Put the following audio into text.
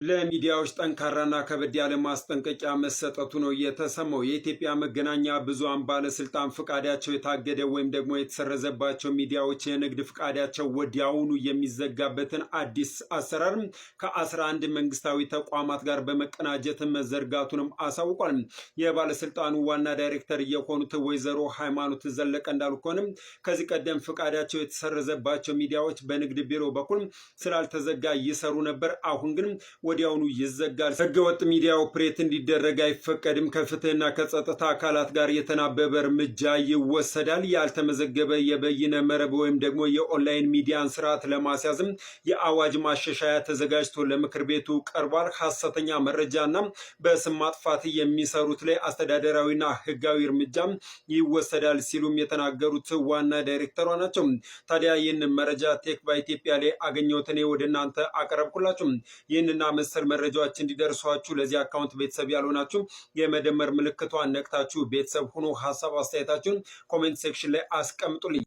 ለሚዲያዎች ጠንካራና ከበድ ያለ ማስጠንቀቂያ መሰጠቱ ነው የተሰማው። የኢትዮጵያ መገናኛ ብዙሃን ባለስልጣን ፍቃዳቸው የታገደ ወይም ደግሞ የተሰረዘባቸው ሚዲያዎች የንግድ ፍቃዳቸው ወዲያውኑ የሚዘጋበትን አዲስ አሰራር ከ11 መንግስታዊ ተቋማት ጋር በመቀናጀት መዘርጋቱንም አሳውቋል። የባለስልጣኑ ዋና ዳይሬክተር የሆኑት ወይዘሮ ሃይማኖት ዘለቀ እንዳሉ ከሆነም ከዚህ ቀደም ፍቃዳቸው የተሰረዘባቸው ሚዲያዎች በንግድ ቢሮ በኩል ስላልተዘጋ ይሰሩ ነበር። አሁን ግን ወዲያውኑ ይዘጋል። ህገወጥ ሚዲያ operate እንዲደረግ አይፈቀድም። ከፍትህና ከጸጥታ አካላት ጋር የተናበበ እርምጃ ይወሰዳል። ያልተመዘገበ የበይነ መረብ ወይም ደግሞ የኦንላይን ሚዲያን ስርዓት ለማስያዝም የአዋጅ ማሻሻያ ተዘጋጅቶ ለምክር ቤቱ ቀርቧል። ሀሰተኛ መረጃና በስም ማጥፋት የሚሰሩት ላይ አስተዳደራዊና ህጋዊ እርምጃም ይወሰዳል ሲሉም የተናገሩት ዋና ዳይሬክተሯ ናቸው። ታዲያ ይህንን መረጃ ቴክቫ ኢትዮጵያ ላይ አገኘሁት፣ እኔ ወደ እናንተ አቀረብኩላችሁ። ይህንና መሰል መረጃዎች እንዲደርሷችሁ ለዚህ account ቤተሰብ ያልሆናችሁ የመደመር ምልክቷን ነክታችሁ ቤተሰብ ሁኑ። ሀሳብ አስተያየታችሁን comment section ላይ አስቀምጡልኝ።